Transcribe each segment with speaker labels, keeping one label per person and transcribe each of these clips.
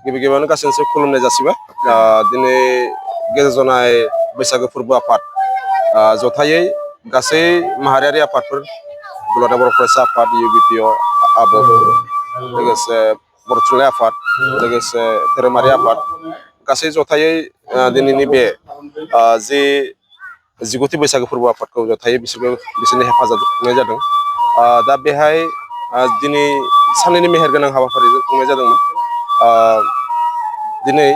Speaker 1: गिबि गिबियावनो गासैनोसै खुलुमनाय जासिबाय। दिनै गेजेर जनाय बैसागो फोरबो आफाद जथायै गासै माहारियारि आफादफोर दुलाराय बर' फरायसा आफाद UBPO आबोफ लोगोसे बर' थुनलाइ आफाद लोगोसे धोरोमारि आफाद गासै जथायै दिनैनि बे जि 19थि बैसागो फोरबो आफादखौ जथायै बिसोरनि हेफाजाब खुंनाय जादों। दा बेहाय दिनै साननैनि मेहेरगोनां हाबाफारिजों खुंनाय जादोंमोन। दिनै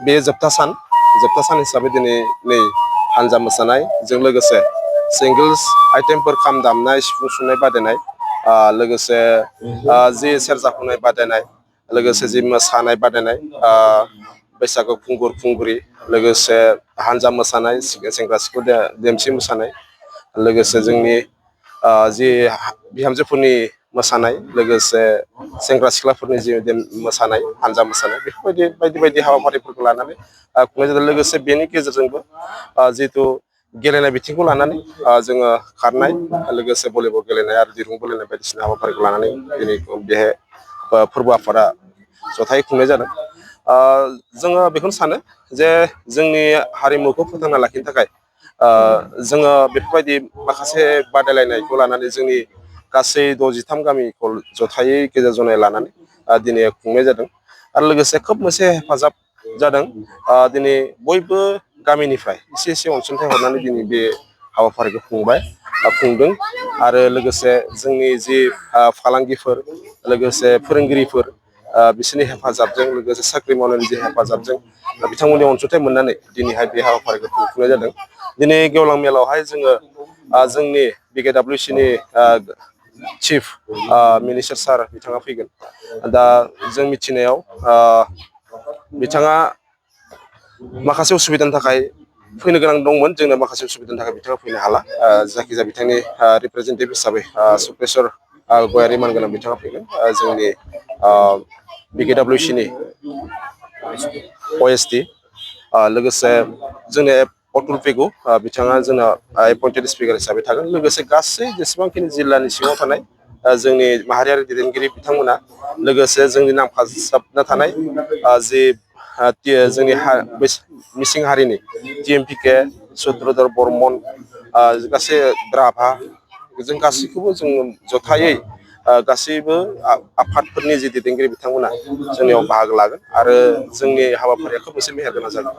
Speaker 1: बे जोबथा सान हिसाबै दिनै नै हानजा मोसानायजों लोगोसे सिंगोल्स आइटेमफोर खाम दामनाय सिफुं सुनाय बादायनाय लोगोसे जि सेरजा हुनाय बादायनाय लोगोसे जि मोसानाय बादायनाय बैसागु खुंगुर खुंगुरि लोगोसे हानजा मोसानाय सेंग्रा सिख्ला देमसि मोसानाय लोगोसे जोंनि जि बिहामजोफोरनि मोसानाय लोगोसे सेंग्रा सिख्लाफोरनि जि मोसानाय हानजा मोसानाय बेफोरबायदि बायदि बायदि हाबाफारिफोरखौ लानानै खुंनाय जादों। लोगोसे बेनि गेजेरजोंबो जिहेथु गेलेनाय बिथिंखौ लानानै जोङो खारनाय लोगोसे भलिबल गेलेनाय आरो दिरुं बोलायनाय बायदिसिना हाबाफारिखौ लानानै दिनै बेहाय फोरबो आफादा जथायै खुंनाय जादों। जोङो बेखौनो सानो जे जोंनि हारिमुखौ फोथांना लाखिनो थाखाय जोङो बेफोरबायदि माखासे बादायलायनायखौ लानानै जोंनि गासै 63 गामिखौ जथायै गेजेर जनाय लानानै दिनै खुंनाय जादों। आरो लोगोसे खोब मोनसे हेफाजाब जादों। दिनै बयबो गामिनिफ्राय एसे एसे अनसुंथाइ हरनानै दिनै बे हाबाफारिखौ खुंदों आरो लोगोसे जोंनि जि फालांगिफोर लोगोसे फोरोंगिरिफोर बिसोरनि हेफाजाबजों लोगोसे साख्रि मावनायनि जि हेफाजाबजों बिथांमोननि अनसुंथाइ मोननानै दिनैहाय बे हाबाफारिखौ खुंफुंनाय जादों। दिनै गेवलां मेलावहाय जोङो जोंनि BKWCनि चिफ मिनिस्टार सार बिथाङा फैगोन। दा जों मिथिनायाव बिथाङा माखासे उसुबिदानि थाखाय फैनो गोनां दंमोन। जोंनो माखासे उसुबिदानि थाखाय बिथाङा फैनो हाला। जायखिजाया बिथांनि रिप्रेजेन्टेटिभ हिसाबै सुक्लेस्वर गयारि मानगोनां बिथाङा फैगोन। जोंनि BKWCनि OSD लोगोसे जोंनि अतुल पेगु बिथाङा जोंना एपइन्टेड स्पिकार हिसाबै थागोन। लोगोसे गासै जेसेबांखिनि जिल्लानि सिङाव थानाय जोंनि माहारियारि दैदेनगिरि बिथांमोना लोगोसे जोंनि नामफाबना थानाय जि जोंनि मिसिं हारिनि TMPK चत्रधर बर्मन गासै राभा जों गासैखौबो जों जथायै गासैबो आफादफोरनि जि दैदेनगिरि बिथांमोना जोंनियाव बाहागो लागोन आरो जोंनि हाबाफारिया खोब मोनसे मेहेरगोनां जागोन।